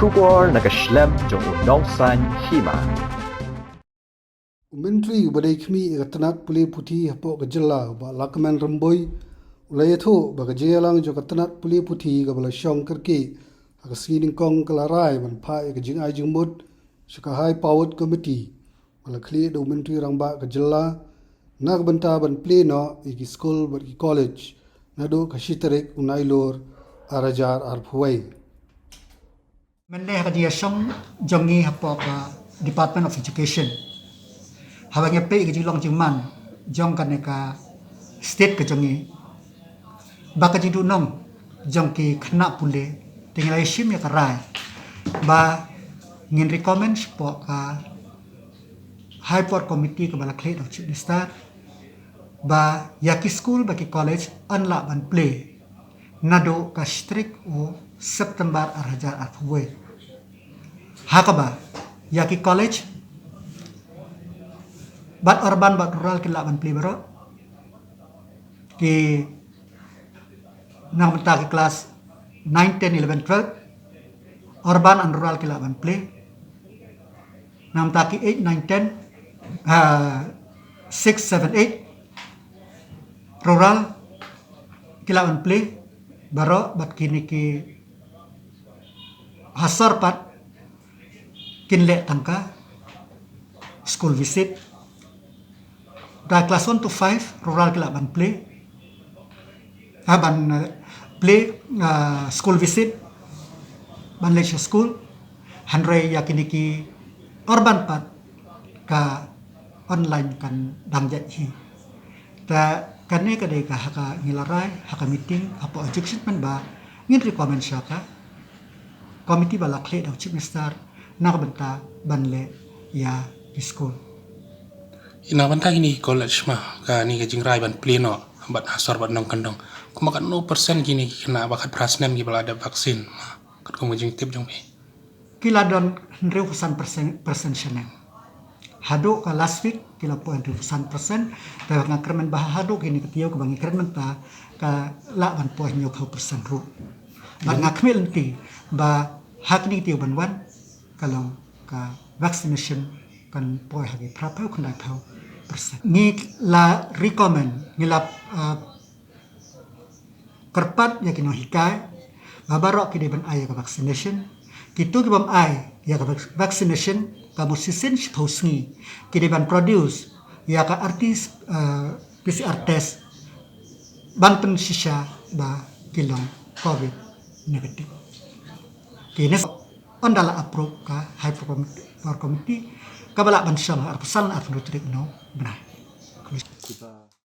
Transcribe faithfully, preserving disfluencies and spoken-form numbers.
Khubor na ka shlem jong u nongsan hima. U Myntri uba dei khmih ïa ka tnat pule puthi hapoh ka jylla, u Bah Lahkmen Rymbui, u la ïathuh ba ka jingïalang jong ka tnat pule puthi kaba la shong kyrkieh ha ka sngi nyngkong ka la rai ban phah ïa ka jingai jingmut sha ka High Powered Committee ba la khlieh da u Myntri Rangbah ka jylla na ka bynta ban plie noh ïa ki skul bad ki college naduh ka shi tarik u Nailur ar hajar arphew wei. Mynne ha ka jingïashong jong ngi hapoh ka Department of Education, haba ngi peit ïa ka jinglong jingman jong kane ka state ka jong ngi, ba ka jingduhnong jong ki khynnah pule, te ngi la ïashim ïa ka rai ba ngin recommend shapoh ka High Powered Committee kaba la khlieh da u Chief Minister ba ïa ki skul bad ki college yn lah ban plie naduh ka shi tarik u September ar hajar arphew wei. Ha kaba ïa ki college bad urban bad rural ki lah ban plie baroh. Ki na ka bynta ki klas nine, ten, eleven, twelve, urban and rural ki lah ban plie. Na ka bynta ki eight, nine, ten, ah, six, seven, eight, rural ki lah ban plie baroh, bad kine ki ha sor pat kin leh tang ka school visit. Da klas one to five rural ki lah ban plie, ha ban, eh, plie, eh, school visit, ban leit sha skul. Hynrei ïa kine ki urban pat ka online kan dang jait hi. Te kane ka dei ka ha ka ngi la rai ha ka meeting hapoh education mynba ngin recommend sha ka committee ba la khlieh da u Chief Minister na ka bynta ban leh ïa ki skul. Ïa na ka bynta kine ki college ma, kane ka jingrai ban plie noh bad ha sor bad nongkyndong, kumba katno percent kine ki khynnah ba khatphra snem kiba la dep vaccine ma, katkum ka jingtip jong phi? Ki la don hynriewphew san percent, percent shaneng. Haduh ka last week ki la poi hynriewphew san percent. Te nga kyrmen ba haduh kine ki taïew kaba ngi kren mynta ka lah ban poi hynñiewphew percent ruh. Bad nga khmih lynti ba ha kine ki taïew ban wan ka long ka vaccination kan poi ha ki phraphew khyndaiphew percent. Ngi la recommend, ngi la, uh, kyrpad ïa ki nonghikai ba baroh ki dei ban ai ïa ka vaccination. Kito ki bym ai ïa ka vac-, vaccination, ka mut shisien shiphew sngi ki dei ban produce ïa ka R T, uh, P C R test ban pynshisha ba ki long covid negative. Kine ynda la approve ka High Power Committee, kaba lah ban shong ha arphew san, arphew hynriew tarik u bnai.